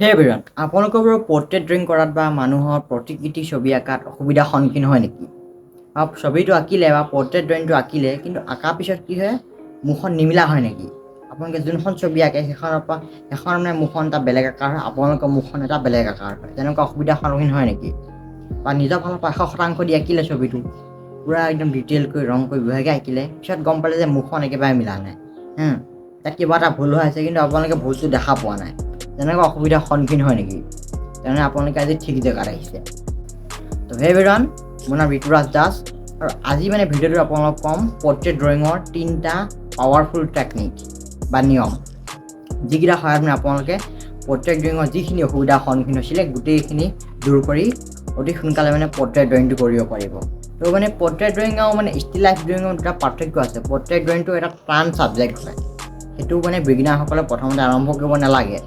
হে এভৰিৱান, আপোনালোকৰ বাৰু পৰ্ট্ৰেইট ড্ৰয়িং কৰাত বা মানুহৰ প্ৰতিকৃতি ছবি আঁকাত অসুবিধাৰ সন্মুখীন হয় নেকি? বা ছবিটো আঁকিলে বা পৰ্ট্ৰেইট ড্ৰয়িংটো আঁকিলে, কিন্তু আঁকাৰ পিছত কি হয়, মুখখন নিমিলা হয় নেকি? আপোনালোকে যোনখন ছবি আঁকে, সেইখনৰ পৰা সেইখন মানে মুখখন এটা বেলেগ আকাৰ হয়, আপোনালোকৰ মুখখন এটা বেলেগ আকাৰ হয়, তেনেকুৱা অসুবিধাৰ সন্মুখীন হয় নেকি? বা নিজৰ ফালৰ পৰা 100% দি আঁকিলে ছবিটো, পূৰা একদম ডিটেইলকৈ ৰং কৰি বঢ়িয়াকৈ আঁকিলে, পিছত গম পালে যে মুখখন একেবাৰে মিলা নাই, তাত কিবা এটা ভুল হৈ আছে, কিন্তু আপোনালোকে ভুলটো দেখা পোৱা নাই, তেনেকুৱা অসুবিধাৰ সন্মুখীন হয় নেকি? তেনেহ'লে আপোনালোকে আজি ঠিক জেগাত আহিছে। তো হে এভৰিৱান, মোৰ নাম ঋতুৰাজ দাস আৰু আজি মানে ভিডিঅ'টোত আপোনালোকক ক'ম পৰ্ট্ৰেইট ড্ৰয়িঙৰ তিনিটা পাৱাৰফুল টেকনিক বা নিয়ম, যিকেইটা সহায়ত মানে আপোনালোকে পৰ্ট্ৰেইট ড্ৰয়িঙৰ যিখিনি অসুবিধাৰ সন্মুখীন হৈছিলে, গোটেইখিনি দূৰ কৰি অতি সোনকালে মানে পৰ্ট্ৰেইট ড্ৰয়িংটো কৰিব পাৰিব। তো মানে পৰ্ট্ৰেইট ড্ৰয়িং আৰু মানে ষ্টিল লাইফ ড্ৰয়িঙৰ দুটা পাৰ্থক্য আছে। পৰ্ট্ৰেইট ড্ৰয়িংটো এটা টান ছাবজেক্ট হয়, সেইটো মানে বিগিনাৰসকলে প্ৰথমতে আৰম্ভ কৰিব নালাগে।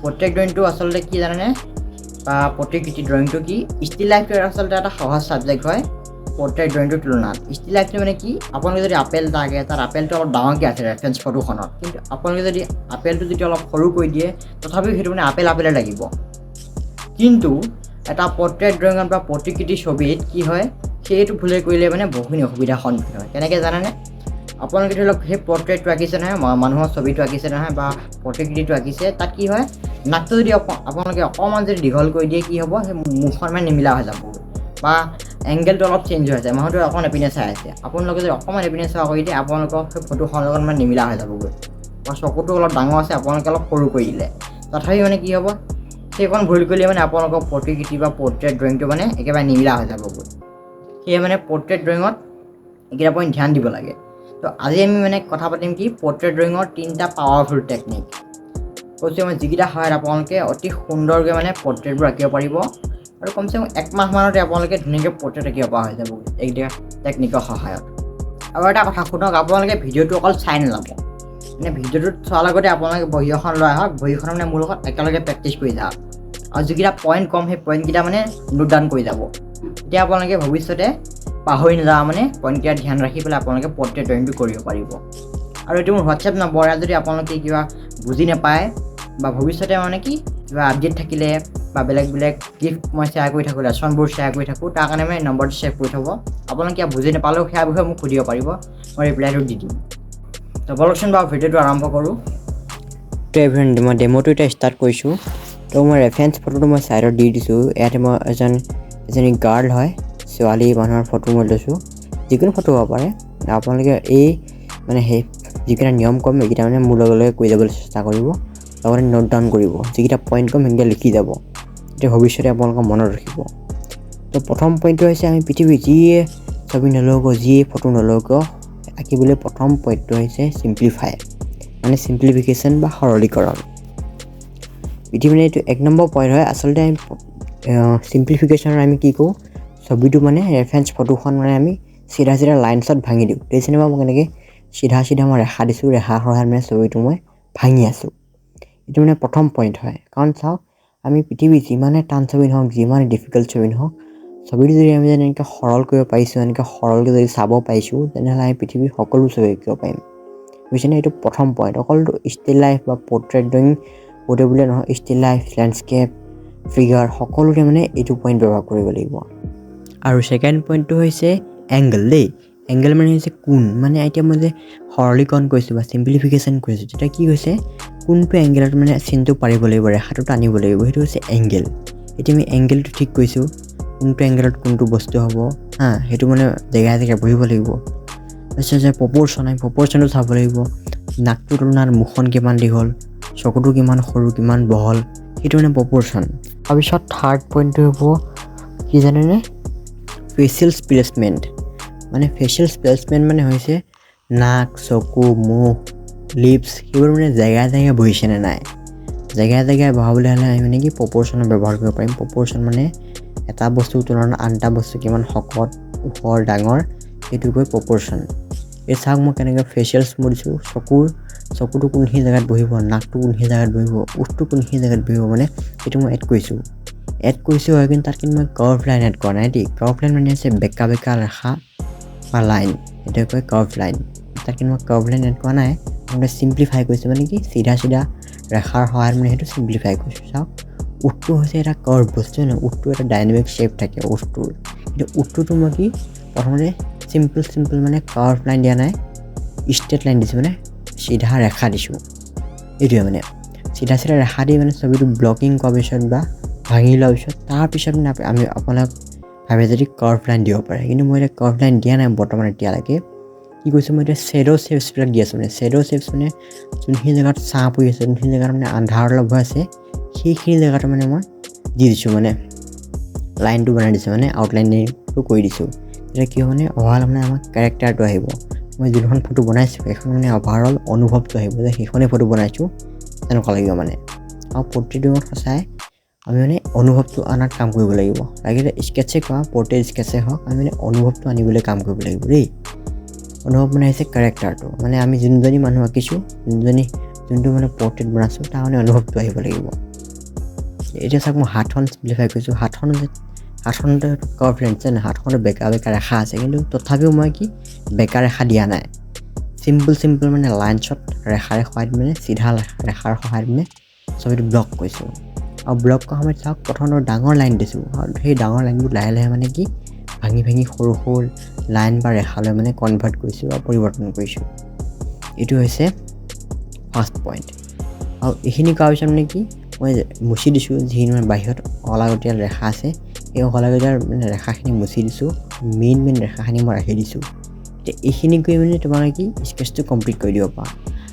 পৰ্ট্ৰেইট ড্ৰয়িংটো আচলতে কি জানেনে, বা প্ৰতিকৃতি ড্ৰয়িংটো কি? ষ্টিল লাইফটো আচলতে এটা সহজ ছাবজেক্ট হয় পৰ্ট্ৰেইট ড্ৰয়িংটোৰ তুলনাত। ষ্টিল লাইফটো মানে কি, আপোনালোকে যদি আপেল এটা আঁকে, তাত আপেলটো অলপ ডাঙৰকৈ আছে ৰেফাৰেঞ্চ ফটোখনত, কিন্তু আপোনালোকে যদি আপেলটো যদি অলপ সৰু কৰি দিয়ে, তথাপিও সেইটো মানে আপেল আপেলে লাগিব। কিন্তু এটা পৰ্ট্ৰেইট ড্ৰয়িঙত বা প্ৰতিকৃতি ছবিত কি হয়, সেইটো ভুলে কৰিলে মানে বহুখিনি অসুবিধাৰ সন্মুখীন হয়। কেনেকৈ জানেনে? আপোনালোকে ধৰি লওক সেই পৰ্ট্ৰেইটটো আঁকিছে নহয়, মানুহৰ ছবিটো আঁকিছে নহয় বা প্ৰতিকৃতিটো আঁকিছে, তাত কি হয়, নাকটো যদি আপোনালোকে অকণমান যদি দীঘল কৰি দিয়ে, কি হ'ব, সেই মুখখন মানে নিমিলা হৈ যাব বা এংগেলটো অলপ চেঞ্জ হৈ যায়। মানুহটোৱে অকণ এপিনে চাই আছে, আপোনালোকে যদি অকণমান এপিনে চোৱা কৰি দিয়ে, আপোনালোকৰ সেই ফটোখনৰ লগত মানে নিমিলা হৈ যাবগৈ। বা চকুটো অলপ ডাঙৰ আছে, আপোনালোকে অলপ সৰু কৰি দিলে, তথাপি মানে কি হ'ব, সেইকণ ভুল কৰিলে মানে আপোনালোকৰ প্ৰতিকৃতি বা পৰ্ট্ৰেইট ড্ৰয়িংটো মানে একেবাৰে নিমিলা হৈ যাবগৈ। সেয়ে মানে পৰ্ট্ৰেইট ড্ৰয়িঙত এইকেইটা পইণ্ট ধ্যান দিব লাগে। তো আজি আমি মানে কথা পাতিম কি, পৰ্ট্ৰেইট ড্ৰয়িঙৰ তিনিটা পাৱাৰফুল টেকনিক কৈছোঁ মই, যিকেইটা সহায়ত আপোনালোকে অতি সুন্দৰকৈ মানে পৰ্ট্ৰেইটবোৰ আঁকিব পাৰিব আৰু কমচে কম একমাহ মানতে আপোনালোকে ধুনীয়াকৈ পৰ্ট্ৰেইট আঁকিব পৰা হৈ যাব এইকেইটা টেকনিকৰ সহায়ত। আৰু এটা কথা শুনক, আপোনালোকে ভিডিঅ'টো অকল চাই নাযাব, মানে ভিডিঅ'টোত চোৱাৰ লগতে আপোনালোকে বহী এখন লৈ আহক, বহীখন মানে মোৰ লগত একেলগে প্ৰেক্টিছ কৰি যাওক আৰু যিকেইটা পইণ্ট ক'ম, সেই পইণ্টকেইটা মানে নোট ডাউন কৰি যাব। তেতিয়া আপোনালোকে ভৱিষ্যতে পাহৰি নাযাব, মানে পইণ্টকেইটা ধ্যান ৰাখি পেলাই আপোনালোকে পৰ্ট্ৰেইট ড্ৰয়িংটো কৰিব পাৰিব। আৰু এইটো মোৰ হোৱাটছএপ নম্বৰ, ইয়াত যদি আপোনালোকে কিবা বুজি নাপায় বা ভৱিষ্যতে মানে কি কিবা আপডেট থাকিলে বা বেলেগ বেলেগ গিফ্ট মই শ্বেয়াৰ কৰি থাকোঁ, লেচনবোৰ শ্বেয়াৰ কৰি থাকোঁ, তাৰ কাৰণে মানে নম্বৰটো ছেভ কৰি থ'ব। আপোনালোকে কিবা বুজি নাপালেও সেয়া বিষয়ে মোক সুধিব পাৰিব, মই ৰিপ্লাইটো দি দিম। তো ব'লকচোন বাৰু ভিডিঅ'টো আৰম্ভ কৰোঁ। তো এভৰিৱান, মই ডেম'টো এতিয়া ষ্টাৰ্ট কৰিছোঁ। তো মই ৰেফাৰেঞ্চ ফটোটো মই ছাইডত দি দিছোঁ। ইয়াতে মই এজনী গাৰ্ল হয়, ছোৱালী মানুহৰ ফটো মই লৈছোঁ, যিকোনো ফটো হ'ব পাৰে। আপোনালোকে এই মানে সেই যিকেইটা নিয়ম ক'ম, এইকেইটা মানে মোৰ লগে লগে কৰি যাবলৈ চেষ্টা কৰিব, লগতে নোট ডাউন কৰিব, যিকেইটা পইণ্ট ক'ম সেইকেইটা লিখি যাব, তেতিয়া ভৱিষ্যতে আপোনালোকৰ মনত ৰাখিব। তো প্ৰথম পইণ্টটো হৈছে, আমি পৃথিৱীৰ যিয়ে ছবি নলওঁ কিয়, যিয়ে ফটো নলওঁ কিয়, আঁকিবলৈ প্ৰথম পইণ্টটো হৈছে চিম্প্লিফাই, মানে চিম্প্লিফিকেশ্যন বা সৰলীকৰণ। পৃথিৱীৰ এইটো এক নম্বৰ পইণ্ট হয়। আচলতে আমি চিম্প্লিফিকেশ্যনৰ আমি কি কৰোঁ, ছবিটো মানে ৰেফাৰেঞ্চ ফটোখন মানে আমি চিধা চিধা লাইনছত ভাঙি দিওঁ। দেখিছেনে বাৰু, মই কেনেকৈ চিধা চিধা মই ৰেখা দিছোঁ, ৰেখাৰ সহায়ত মানে ছবিটো মই ভাঙি আছোঁ। এইটো মানে প্ৰথম পইণ্ট হয়। কাৰণ চাওক, আমি পৃথিৱীত যিমানে টান ছবি নহওক, যিমানে ডিফিকাল্ট ছবি নহওক, ছবিটো যদি আমি যেনেকৈ সৰল কৰিব পাৰিছোঁ, এনেকৈ সৰলকৈ যদি চাব পাৰিছোঁ, তেনেহ'লে আমি পৃথিৱীৰ সকলো ছবি আঁকিব পাৰিম, বুজিছেনে? এইটো প্ৰথম পইণ্ট। অকলটো ষ্টিল লাইফ বা পৰ্ট্ৰেইট ড্ৰয়িং কৰোঁতে বুলিয়ে নহয়, ষ্টিল লাইফ, লেণ্ডস্কেপ, ফিগাৰ সকলোতে মানে এইটো পইণ্ট ব্যৱহাৰ কৰিব লাগিব। আৰু ছেকেণ্ড পইণ্টটো হৈছে এংগল দেই। এংগল মানে হৈছে কোণ। মানে এতিয়া মই যে সৰলীকৰণ কৰিছোঁ বা চিম্প্লিফিকেশ্যন কৰিছোঁ, তেতিয়া কি হৈছে, কোনটো এংগেলত মানে চিনটো পাৰিব লাগিব, ৰেখাটো টানিব লাগিব, সেইটো হৈছে এংগেল। এতিয়া আমি এংগেলটো ঠিক কৰিছোঁ, কোনটো এংগেলত কোনটো বস্তু হ'ব, সেইটো মানে জেগাই জেগাই বহিব লাগিব। তাৰপিছত যে প্ৰপ'ৰ্শ্যন, আমি প্ৰপ'ৰ্শ্যনটো চাব লাগিব, নাকটোৰ তুলনাত মুখখন কিমান দীঘল, চকুটো কিমান সৰু, কিমান বহল, সেইটো মানে প্ৰপ'ৰ্শ্যন। তাৰপিছত থাৰ্ড পইণ্টটো হ'ব কি জানেনে, ফেচিয়েল প্লেচমেণ্ট। মানে ফেচিয়েল প্লেচমেণ্ট মানে হৈছে নাক, চকু, মুখ, লিপছ, সেইবোৰ মানে জেগাই জেগাই বহিছেনে নাই। জেগাই জেগাই বহাবলৈ হ'লে আমি মানে কি প্ৰপ'ৰ্শ্যনৰ ব্যৱহাৰ কৰিব পাৰিম। প্ৰপ'ৰ্শ্যন মানে এটা বস্তুৰ তুলনাত আন এটা বস্তু কিমান শকত, ওখ, ডাঙৰ, সেইটো কয় প্ৰপ'ৰ্শ্যন। এই চাওক মই কেনেকৈ ফেচিয়েলছ মই দিছোঁ, চকুটো কোনখিনি জেগাত বহিব, নাকটো কোনখিনি জেগাত বহিব, ওঁঠটো কোনখিনি জেগাত বহিব, মানে সেইটো মই এড কৰিছোঁ। এড কৰিছোঁ হয়, কিন্তু তাত কিন্তু মই কাৰ্ভ লাইন এড কৰা নাই দেই। কাৰ্ভ লাইন মানে হৈছে বেকা বেকা ৰেখা বা লাইন, সেইটোৱে কয় কাৰ্ভ লাইন। তাত কিন্তু মই কাৰ্ভ লাইন এড কৰা নাই, মই চিম্প্লিফাই কৰিছোঁ, মানে কি চিধা চিধা ৰেখাৰ সহায়ত মানে সেইটো চিম্প্লিফাই কৰিছোঁ। চাওক, ওঁঠটো হৈছে এটা কাৰ্ভ বস্তু হয় নহয়, ওঁঠটো এটা ডাইনামিক শ্বেপ থাকে ওঁঠটোৰ। কিন্তু ওঁঠটোতো মই কি প্ৰথমতে চিম্পল চিম্পল মানে কাৰ্ভ লাইন দিয়া নাই, ষ্ট্ৰেইট লাইন দিছোঁ, মানে চিধা ৰেখা দিছোঁ। এইটোৱে মানে চিধা চিধা ৰেখা দি মানে ছবিটো ব্লকিং কৰাৰ পিছত বা ভাঙি লোৱাৰ পিছত তাৰপিছত মানে আমি আপোনাক ভাবে যদি কাৰ্ভ লাইন দিব পাৰে, কিন্তু মই এতিয়া কাৰ্ভ লাইন দিয়া নাই বৰ্তমান এতিয়ালৈকে। কি কৰিছোঁ মই এতিয়া শ্বেড' শ্বেপছবিলাক দি আছোঁ। মানে শ্বেড' শ্বেপছ মানে যোনখিনি জেগাত ছাঁ পৰি আছে, যোনখিনি জেগাত মানে আন্ধাৰ অলপ হৈ আছে, সেইখিনি জেগাটো মানে মই দি দিছোঁ, মানে লাইনটো বনাই দিছোঁ, মানে আউটলাইনিংটো কৰি দিছোঁ। তেতিয়া কি হ'ব মানে অভাৰঅল মানে আমাৰ কেৰেক্টাৰটো আহিব। মই যোনখন ফটো বনাইছোঁ সেইখন মানে অভাৰঅল অনুভৱটো আহিব যে সেইখনেই ফটো বনাইছোঁ তেনেকুৱা লাগিব মানে। আৰু পৰ্ট্ৰেইট ড্ৰয়িঙত সঁচাই আমি মানে অনুভৱটো অনাত কাম কৰিব লাগিব, লাগিলে স্কেটছে কৰা পৰ্ট্ৰেইট স্কেটছে হওক, আমি মানে অনুভৱটো আনিবলৈ কাম কৰিব লাগিব দেই। অনুভৱ মানে হৈছে কেৰেক্টাৰটো, মানে আমি যোনজনী মানুহ আঁকিছোঁ, যোনটো মানে পৰ্ট্ৰেইট বনাইছোঁ তাৰ মানে অনুভৱটো আহিব লাগিব। এতিয়া চাওক মই হাতখন চিম্প্লিফাই কৰিছোঁ, হাতখনতে কাৰ্ভ লাইন আছে নাই, হাতখনতে বেকা বেকা ৰেখা আছে, কিন্তু তথাপিও মই কি বেকা ৰেখা দিয়া নাই, চিম্পল চিম্পল মানে লাইনছত ৰেখাৰে সহায়ত মানে চিধা ৰেখাৰ সহায়ত মানে ছবিটো ব্লক কৰিছোঁ। আৰু ব্লক কৰাৰ সময়ত চাওক প্ৰথমতে ডাঙৰ লাইন দিছোঁ, আৰু সেই ডাঙৰ লাইনবোৰ লাহে লাহে মানে কি ভাঙি ভাঙি সৰু সৰু লাইন বা ৰেখালৈ মানে কনভাৰ্ট কৰিছোঁ বা পৰিৱৰ্তন কৰিছোঁ। এইটো হৈছে ফাৰ্ষ্ট পইণ্ট। আৰু এইখিনি কৰাৰ পিছত মানে কি মই মুচি দিছোঁ, যিখিনি মানে বাহিৰত অলাগতিয়াল ৰেখা আছে সেই অলাগতিয়াল মানে ৰেখাখিনি মুচি দিছোঁ, মেইন মেইন ৰেখাখিনি মই ৰাখি দিছোঁ। এতিয়া এইখিনি কৰি মানে তোমালোকে কি স্কেটছটো কমপ্লিট কৰি দিব পাৰা।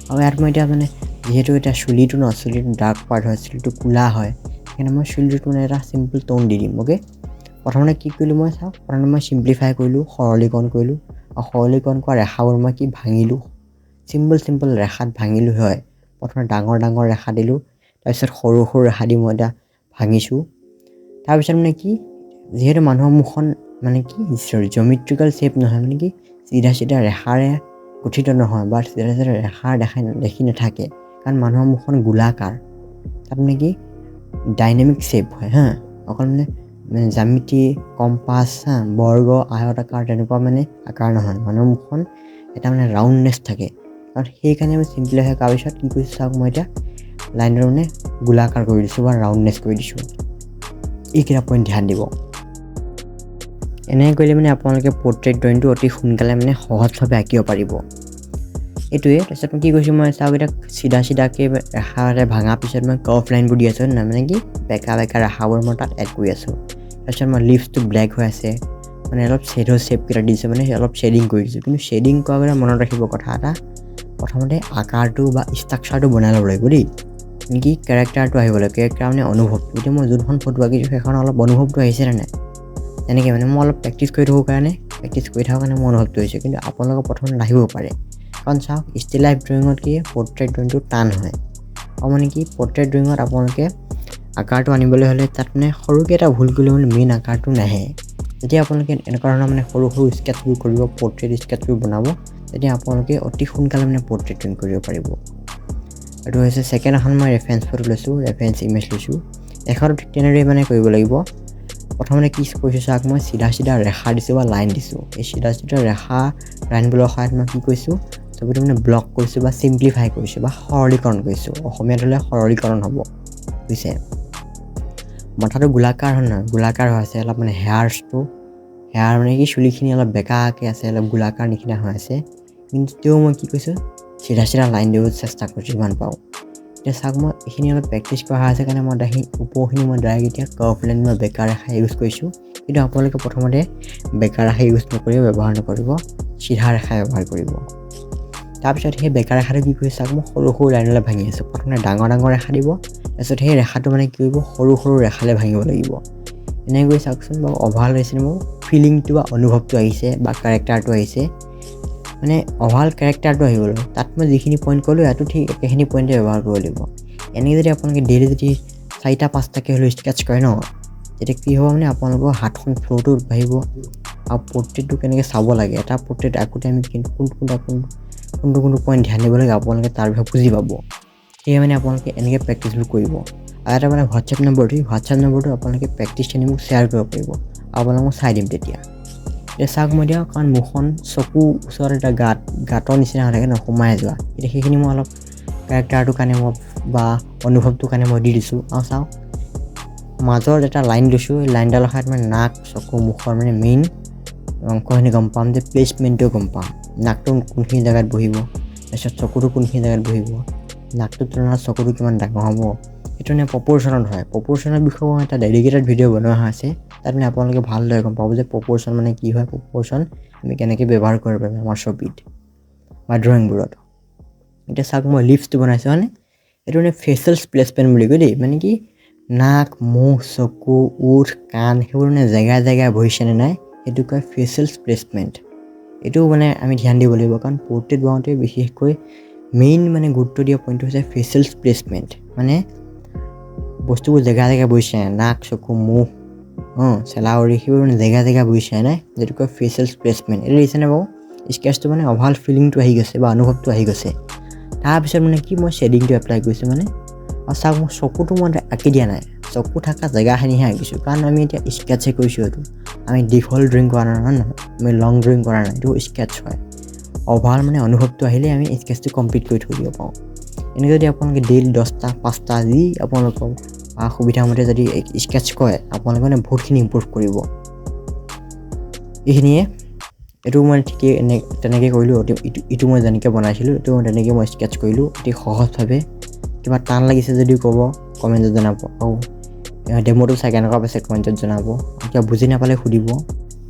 আৰু ইয়াত মই এতিয়া মানে যিহেতু এতিয়া চুলিটো ন, চুলিটো ডাৰ্ক পাৰ্ট হয়, চুলিটো ক'লা হয়, সেইকাৰণে মই চুলিটোত মানে এটা চিম্পল টোন দি দিম। অ'কে, প্ৰথমতে কি কৰিলোঁ মই চাওক, প্ৰথমতে মই চিম্প্লিফাই কৰিলোঁ, সৰলীকৰণ কৰিলোঁ। আৰু সৰলীকৰণ কৰা ৰেখাবোৰ মই কি ভাঙিলোঁ, চিম্পল চিম্পল ৰেখাত ভাঙিলোঁ হয়। প্ৰথমে ডাঙৰ ডাঙৰ ৰেখা দিলোঁ, তাৰপিছত সৰু সৰু ৰেখা দি মই এতিয়া ভাঙিছোঁ। তাৰপিছত মানে কি যিহেতু মানুহৰ মুখখন মানে কি জিঅ'মেট্ৰিকেল শ্বেপ নহয়, মানে কি চিধা চিধা ৰেখাৰে গঠিত নহয় বা চিধা চিধা ৰেখাৰ দেখি নাথাকে, কাৰণ মানুহৰ মুখখন গোলাকাৰ, তাত মানে কি ডাইনামিক শ্বেপ হয় হা, অকল মানে জ্যামিতি, কম্পাছ হা, বৰ্গ, আয়ত আকাৰ তেনেকুৱা মানে আকাৰ নহয়, মানুহৰ মুখখন এটা মানে ৰাউণ্ডনেছ থাকে। কাৰণ সেইকাৰণে আমি চিম্প্লিফাই কৰাৰ পিছত কি কৰিছোঁ চাওক, মই এতিয়া লাইনৰ মানে গোলাকাৰ কৰি দিছোঁ বা ৰাউণ্ডনেছ কৰি দিছোঁ। এইকেইটা পইণ্ট ধ্যান দিব। এনেকৈ কৰিলে মানে আপোনালোকে পৰ্ট্ৰেইট ড্ৰয়িংটো অতি সোনকালে মানে সহজভাৱে আঁকিব পাৰিব। এইটোৱে। তাৰপিছত মই কি কৰিছোঁ, মই চাওক এতিয়া চিধা চিধাকৈ ৰেখাৰে ভাঙাৰ পিছত মই কাৰ্ভ লাইনবোৰ দি আছোঁ, নহয় মানে কি বেকা বেকা ৰেখাবোৰ মই তাত এড কৰি আছোঁ। তাৰপিছত মই লিপছটো ব্লেক হৈ আছে, মানে অলপ শ্বেডো শ্বেপকেইটা দিছোঁ, মানে অলপ শ্বেডিং কৰি দিছোঁ। কিন্তু শ্বেডিং কৰাৰ আগতে মনত ৰাখিব কথা এটা, প্ৰথমতে আকাৰটো বা ষ্ট্ৰাকচাৰটো বনাই ল'ব লাগিব দেই, নেকি কেৰেক্টাৰটো আহিব লাগিব, কেৰেক্টাৰ মানে অনুভৱটো। এতিয়া মই যোনখন ফটো আঁকিছোঁ সেইখন অলপ অনুভৱটো আহিছে নে নাই, তেনেকৈ মানে মই অলপ প্ৰেক্টিচ কৰি থাকোঁ কাৰণে, প্ৰেক্টিচ কৰি থকাৰ কাৰণে মোৰ অনুভৱটো হৈছে, কিন্তু আপোনালোকৰ প্ৰথমতে নাহিব পাৰে। কাৰণ চাওক ষ্টিল লাইফ ড্ৰয়িঙত কি পৰ্ট্ৰেইট ড্ৰয়িংটো টান হয়, আৰু মানে কি পৰ্ট্ৰেইট ড্ৰয়িঙত আপোনালোকে আকাৰটো আনিবলৈ হ'লে তাত মানে সৰুকৈ এটা ভুল কৰিলে মানে মেইন আকাৰটো নাহে। যেতিয়া আপোনালোকে এনেকুৱা ধৰণৰ মানে সৰু সৰু স্কেটছবোৰ কৰিব, পৰ্ট্ৰেইট স্কেটছবোৰ বনাব, তেতিয়া আপোনালোকে অতি সোনকালে মানে পৰ্ট্ৰেইট ড্ৰয়িং কৰিব পাৰিব। এইটো হৈছে ছেকেণ্ড এখন মই ৰেফাৰেঞ্চ ফটো লৈছোঁ, ৰেফাৰেঞ্চ ইমেজ লৈছোঁ। এখনো ঠিক তেনেদৰে মানে কৰিব লাগিব। প্ৰথমতে কি কৰিছোঁ চাওক, মই চিধা চিধা ৰেখা দিছোঁ বা লাইন দিছোঁ। এই চিধা চিধা ৰেখা লাইনবোৰৰ সহায়ত মই কি কৰিছোঁ, ছবিটো মানে ব্লক কৰিছোঁ বা চিম্প্লিফাই কৰিছোঁ বা সৰলীকৰণ কৰিছোঁ। অসমীয়াত হ'লে সৰলীকৰণ হ'ব, বুজিছে। মাথাটো গোলাকাৰ হয় নহয়, গোলাকাৰ হৈ আছে, অলপ মানে হেয়াৰ মানে কি চুলিখিনি অলপ বেকাকৈ আছে, অলপ গোলাকাৰ নিচিনা হৈ আছে, কিন্তু তেও মই কি কৰিছোঁ, চিধা চিধা লাইন দিব চেষ্টা কৰিছোঁ যিমান পাৰোঁ। এতিয়া চাওক মই এইখিনি অলপ প্ৰেক্টিচ কৰা হৈছে কাৰণে মই সেই ওপৰখিনি মই ডাইৰেক্ট এতিয়া কাৰ্ভ লাইন মই বেকা ৰেখা ইউজ কৰিছোঁ। কিন্তু আপোনালোকে প্ৰথমতে বেকা ৰেখা ইউজ নকৰিব, ব্যৱহাৰ নকৰিব, চিধা ৰেখা ব্যৱহাৰ কৰিব। তাৰপিছত সেই বেকা ৰেখাটো কি কৰিছোঁ চাওক, মই সৰু সৰু লাইনলৈ ভাঙি আছোঁ। প্ৰথমতে ডাঙৰ ডাঙৰ ৰেখা দিব, তাৰপিছত সেই ৰেখাটো মানে কি কৰিব, সৰু সৰু ৰেখালৈ ভাঙিব লাগিব। এনেকৈ চাওকচোন বাৰু অভাৰ আহিছে মোৰ ফিলিংটো বা অনুভৱটো আহিছে বা কেৰেক্টাৰটো আহিছে, মানে অভাৰ কেৰেক্টাৰটো আহি গ'ল। তাত মই যিখিনি পইণ্ট ক'লোঁ ইয়াতো ঠিক একেখিনি পইণ্টে ব্যৱহাৰ কৰিব লাগিব। এনেকৈ যদি আপোনালোকে ডেইলি যদি 4টা 5টাকৈ হ'লেও স্কেটছ কৰে ন, তেতিয়া কি হ'ব মানে আপোনালোকৰ হাতখন ফ্ল'টো বাঢ়িব। আৰু পৰ্ট্ৰেইটটো কেনেকৈ চাব লাগে, এটা পৰ্ট্ৰেইট আঁকোতে আমি কোনটো কোনটো পইণ্ট ধ্যান দিব লাগে আপোনালোকে তাৰ বিষয়ে বুজি পাব। সেয়ে মানে আপোনালোকে এনেকৈ প্ৰেক্টিছবোৰ কৰিব। আৰু এটা মানে হোৱাটছএপ নম্বৰটো, হোৱাটছএপ নম্বৰটো আপোনালোকে প্ৰেক্টিচখিনি মোক শ্বেয়াৰ কৰিব পাৰিব, আৰু আপোনালোক মই চাই দিম তেতিয়া। এতিয়া চাওক মই এতিয়া কাৰণ মুখখন চকু ওচৰত এটা গাঁতৰ নিচিনা হৈ থাকে ন, সোমাই যোৱা, এতিয়া সেইখিনি মই অলপ কেৰেক্টাৰটোৰ কাৰণে মই বা অনুভৱটোৰ কাৰণে মই দি দিছোঁ। আৰু চাওক মাজত এটা লাইন দিছোঁ, এই লাইনডালৰ সহায়ত মানে নাক, চকু, মুখৰ মানে মেইন অংশখিনি গম পাম, যে প্লেচমেণ্টটো গম পাম, নাকটো কোনখিনি জেগাত বহিব, তাৰপিছত চকুটো কোনখিনি জেগাত বহিব, নাকটোৰ তুলনাত চকুটো কিমান ডাঙৰ হ'ব, সেইটো মানে প্ৰপ'ৰ্শ্যনত হয়। প্ৰপ'ৰ্শ্যনৰ বিষয়েও এটা ডেডিকেটেড ভিডিঅ' বনোৱা হৈছে, তাত মানে আপোনালোকে ভালদৰে গম পাব যে প্ৰপ'ৰ্শ্যন মানে কি হয়, প্ৰপ'ৰ্শ্যন আমি কেনেকৈ ব্যৱহাৰ কৰিব পাৰিম আমাৰ ছবিত বা ড্ৰয়িংবোৰত। এতিয়া চাওক মই লিপছটো বনাইছোঁ, হয়নে? এইটো মানে ফেচিয়েল প্লেচমেণ্ট বুলি কয় দেই, মানে কি নাক, মুখ, চকু, ওঠ, কাণ সেইবোৰ মানে জেগাই জেগাই বহিছেনে নাই, সেইটো কয় ফেচিয়েল প্লেচমেণ্ট। এইটো মানে আমি ধ্যান দিব লাগিব, কাৰণ পৰ্ট্ৰেইট বনাওঁতে বিশেষকৈ মেইন মানে গুৰুত্ব দিয়া পইণ্টটো হৈছে ফেচিয়েল প্লেচমেণ্ট, মানে বস্তুবোৰ জেগা জেগা বহিছে নাই, নাক, চকু, মুখ, চেলাউৰি সেইবোৰ মানে জেগা জেগা বহিছে নাই, যিটো কয় ফেচিয়েল প্লেচমেণ্ট। এইটো দেখিছেনে বাৰু? স্কেচটো মানে অভাৰঅল ফিলিংটো আহি গৈছে বা অনুভৱটো আহি গৈছে। তাৰপিছত মানে কি মই শ্বেডিংটো এপ্লাই কৰিছোঁ মানে, আৰু চাওক মই চকুটো মই আঁকি দিয়া নাই, চকু থকা জেগাখিনিহে আঁকিছোঁ, কাৰণ আমি এতিয়া স্কেটছহে কৰিছোঁ, এইটো আমি দীঘল ড্ৰয়িং কৰা নাই, হয় নহয়? আমি লং ড্ৰয়িং কৰা নাই, এইটো স্কেটছ হয়। অভাৰঅল মানে অনুভৱটো আহিলে আমি স্কেটছটো কমপ্লিট কৰি থৈ দিব পাৰোঁ। এনেকৈ যদি আপোনালোকে ডেইলি 10টা 5টা যি আপোনালোকৰ সুবিধামতে যদি স্কেটছ কৰে, আপোনালোকে মানে বহুতখিনি ইম্প্ৰুভ কৰিব। এইখিনিয়ে, এইটো মই ঠিকেই তেনেকৈ কৰিলোঁ, ইটো মই যেনেকৈ বনাইছিলোঁ এইটো মই তেনেকৈ মই স্কেটছ কৰিলোঁ অতি সহজভাৱে। কিবা টান লাগিছে যদিও ক'ব, কমেণ্টত জনাব, আৰু ডেম'টো চাই কেনেকুৱা পাইছে কমেণ্টত জনাব, কিবা বুজি নাপালে সুধিব।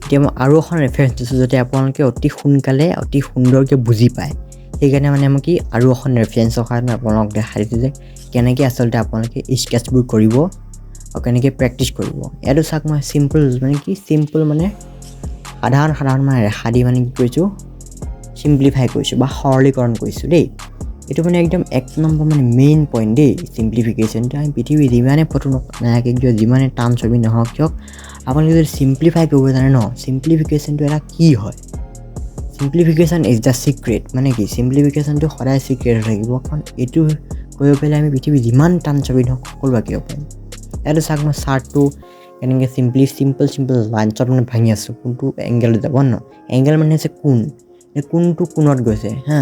এতিয়া মই আৰু এখন ৰেফাৰেঞ্চ দিছোঁ যাতে আপোনালোকে অতি সোনকালে অতি সুন্দৰকৈ বুজি পায়, সেইকাৰণে মানে মই কি আৰু এখন ৰেফাৰেঞ্চৰ সহায়ত মই আপোনালোকক দেখাই দিছোঁ যে কেনেকৈ আচলতে আপোনালোকে স্কেটছবোৰ কৰিব আৰু কেনেকৈ প্ৰেক্টিচ কৰিব। ইয়াতো চাওক মই চিম্পল মানে কি চিম্পল মানে সাধাৰণ সাধাৰণ মানে ৰেখা দি মানে কি কৰিছোঁ, চিম্প্লিফাই কৰিছোঁ বা সৰলীকৰণ কৰিছোঁ দেই। এইটো মানে একদম এক নম্বৰ মানে মেইন পইণ্ট দেই, চিম্প্লিফিকেশ্যনটো। আমি পৃথিৱীৰ যিমানে ফটো নাথাকে কিয়, যিমানে টান ছবি নহওক কিয়, আপোনালোকে যদি চিম্প্লিফাই কৰিব জানে ন, চিম্প্লিফিকেশ্যনটো এটা কি হয়, চিম্প্লিফিকেশ্যন is the secret. মানে কি চিম্প্লিফিকেশ্যনটো সদায় চিক্ৰেট হৈ থাকিব, কাৰণ এইটো কৰিব পাৰিলে আমি পৃথিৱীৰ যিমান টান ছবি নহওক সকলো আঁকিব পাৰিম। ইয়াতো চাওক মই চাৰ্টটো কেনেকৈ চিম্পল চিম্পল লাইনছত মানে ভাঙি আছোঁ, কোনটো এংগেলত যাব ন, এংগেল মানে হৈছে কোণ, এই কোনটো কোণত গৈছে, হা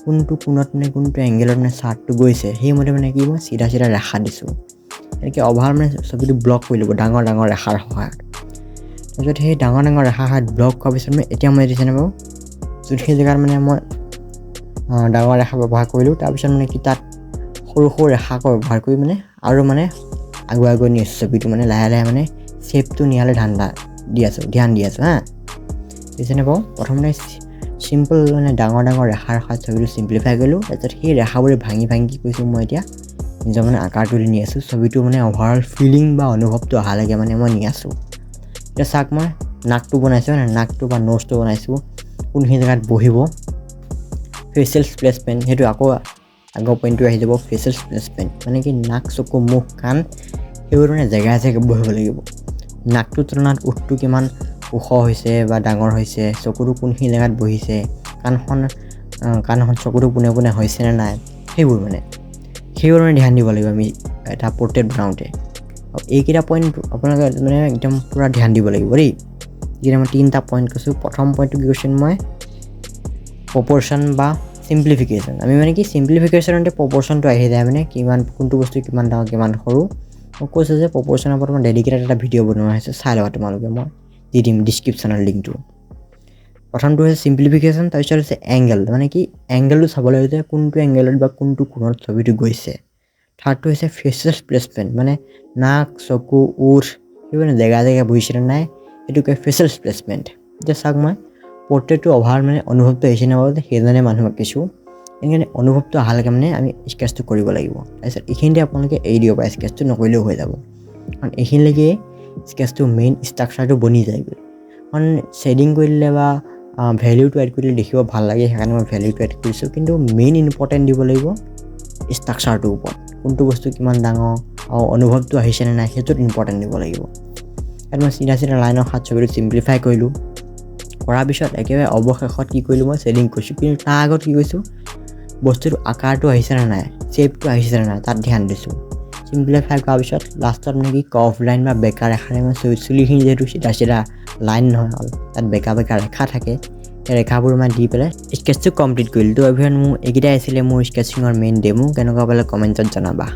কোনটো কোণত মানে কোনটো এংগেলত মানে চাৰ্টটো গৈছে, সেইমতে মানে কি মই চিধা চিধা ৰেখা দিছোঁ। এনেকৈ অভাৰ মানে ছবিটো ব্লক কৰি ল'ব ডাঙৰ ডাঙৰ ৰেখাৰ সহায়ত। তাৰপিছত সেই ডাঙৰ ডাঙৰ ৰেখাৰ সহায়ত ব্লক কৰাৰ পিছত মানে এতিয়া মই দিছেনে বাৰু যোনখিনি জেগাত মানে মই ডাঙৰ ৰেখা ব্যৱহাৰ কৰিলোঁ, তাৰপিছত মানে কি তাত সৰু সৰু ৰেখা আকৌ ব্যৱহাৰ কৰি মানে আৰু মানে আগুৱাই গৈ নি আছোঁ ছবিটো, মানে লাহে লাহে মানে শ্বেপটো নিয়ালৈ ধান্দা দি আছোঁ, ধ্যান দি আছোঁ, হা দেখিছেনে বাৰু? প্ৰথমতে চিম্পল মানে ডাঙৰ ডাঙৰ ৰেখাৰ সহায়ত ছবিটো চিম্প্লিফাই কৰিলোঁ, তাৰপিছত সেই ৰেখাবোৰে ভাঙি ভাঙি কি কৰিছোঁ মই এতিয়া নিজৰ মানে আকাৰটো নি আছোঁ, ছবিটো মানে অভাৰঅল ফিলিং বা অনুভৱটো অহালৈকে মানে মই নি আছোঁ। এতিয়া চাওক মই নাকটো বনাইছোঁ, মানে নাকটো বা ন'জটো বনাইছোঁ, কোনখিনি জেগাত বহিব, ফেচিয়েল প্লেচমেণ্ট, সেইটো আকৌ আগৰ পইণ্টটো আহি যাব, ফেচিয়েল প্লেচমেণ্ট মানে কি নাক, চকু, মুখ, কাণ সেইবোৰ মানে জেগাই জেগাই বহিব লাগিব। নাকটোৰ তুলনাত ওঁঠটো কিমান ওখ হৈছে বা ডাঙৰ হৈছে, চকুটো কোনখিনি জেগাত বহিছে, কাণখন চকুটো পোনে পোনে হৈছেনে নাই, সেইবোৰ মানে ধ্যান দিব লাগিব আমি এটা পৰ্ট্ৰেইট বনাওঁতে। আৰু এইকেইটা পইণ্ট আপোনালোকে মানে একদম পূৰা ধ্যান দিব লাগিব দেই। এইকেইটা মই তিনিটা পইণ্ট কৈছোঁ। প্ৰথম পইণ্টটো কি কৈছোঁ মই, প্ৰপ'ৰ্শ্যন বা চিম্প্লিফিকেশ্যন। আমি মানে কি চিম্প্লিফিকেশ্যনতে প্ৰপ'ৰ্শ্যনটো আহি যায়, মানে কিমান কোনটো বস্তু কিমান ডাঙৰ কিমান সৰু। মই কৈছোঁ যে প্ৰপ'ৰ্শ্যনৰ ওপৰত মই ডেডিকেটেড এটা ভিডিঅ' বনোৱা হৈছে, চাই ল'বা তোমালোকে, মই দি দিম ডিছক্ৰিপশ্যনৰ লিংকটো। প্ৰথমটো হৈছে চিম্প্লিফিকেশ্যন, তাৰপিছত হৈছে এংগেল, মানে কি এংগেলটো চাব লাগিব যে কোনটো এংগেলত বা কোনটো কোণত ছবিটো গৈছে। থাৰ্ডটো হৈছে ফেচিয়েল প্লেচমেণ্ট, মানে নাক, চকু, ওঁঠ সেইবোৰ মানে জেগা জেগা বহিছেনে নাই, সেইটো কয় ফেচিয়েল প্লেচমেণ্ট। এতিয়া চাওক মই পৰ্ট্ৰেইটটো অভাৰ মানে অনুভৱটো আহিছে নাই বাৰু, সেইজনে মানুহ আঁকিছোঁ, সেইকাৰণে অনুভৱটো অহালৈকে মানে আমি স্কেচটো কৰিব লাগিব। তাৰপিছত এইখিনিতে আপোনালোকে এৰি দিব পাৰে, স্কেচটো নকৰিলেও হৈ যাব, কাৰণ এইখিনিলৈকে স্কেচটো মেইন ষ্ট্ৰাকচাৰটো বনি যায়গৈ। কাৰণ শ্বেডিং কৰি দিলে বা ভেলিউটো এড কৰি দিলে দেখিব ভাল লাগে, সেইকাৰণে মই ভেলিউটো এড কৰিছোঁ, কিন্তু মেইন ইম্পৰ্টেণ্ট দিব লাগিব ষ্ট্ৰাকচাৰটোৰ ওপৰত, কোনটো বস্তু কিমান ডাঙৰ আৰু অনুভৱটো আহিছেনে নাই সেইটোত ইম্পৰ্টেণ্ট দিব লাগিব। ইয়াত মই চিধা চিধা লাইনৰ হাত ছবিটো চিম্প্লিফাই কৰিলোঁ, কৰাৰ পিছত একেবাৰে অৱশেষত কি কৰিলোঁ মই শ্বেডিং কৰিছোঁ, কিন্তু তাৰ আগত কি কৰিছোঁ, বস্তুটো আকাৰটো আহিছেনে নাই, শ্বেপটো আহিছেনে নাই তাত ধ্যান দিছোঁ। চিম্প্লিফাই কৰাৰ পিছত লাষ্টত মানে কি কৰ্ভ লাইন বা বেকা ৰেখাৰে মই চুলিখিনি যিহেতু চিধা চিধা লাইন নহয়, তাত বেকা বেকা ৰেখা থাকে, সেই ৰেখাবোৰ মই দি পেলাই স্কেচটো কমপ্লিট কৰিলোঁ। তো এভৰিৱান, মোৰ এইকেইটাই আছিলে মোৰ স্কেচিঙৰ মেইন ডেমো। কেনেকুৱা পালে কমেণ্টত জনাবা।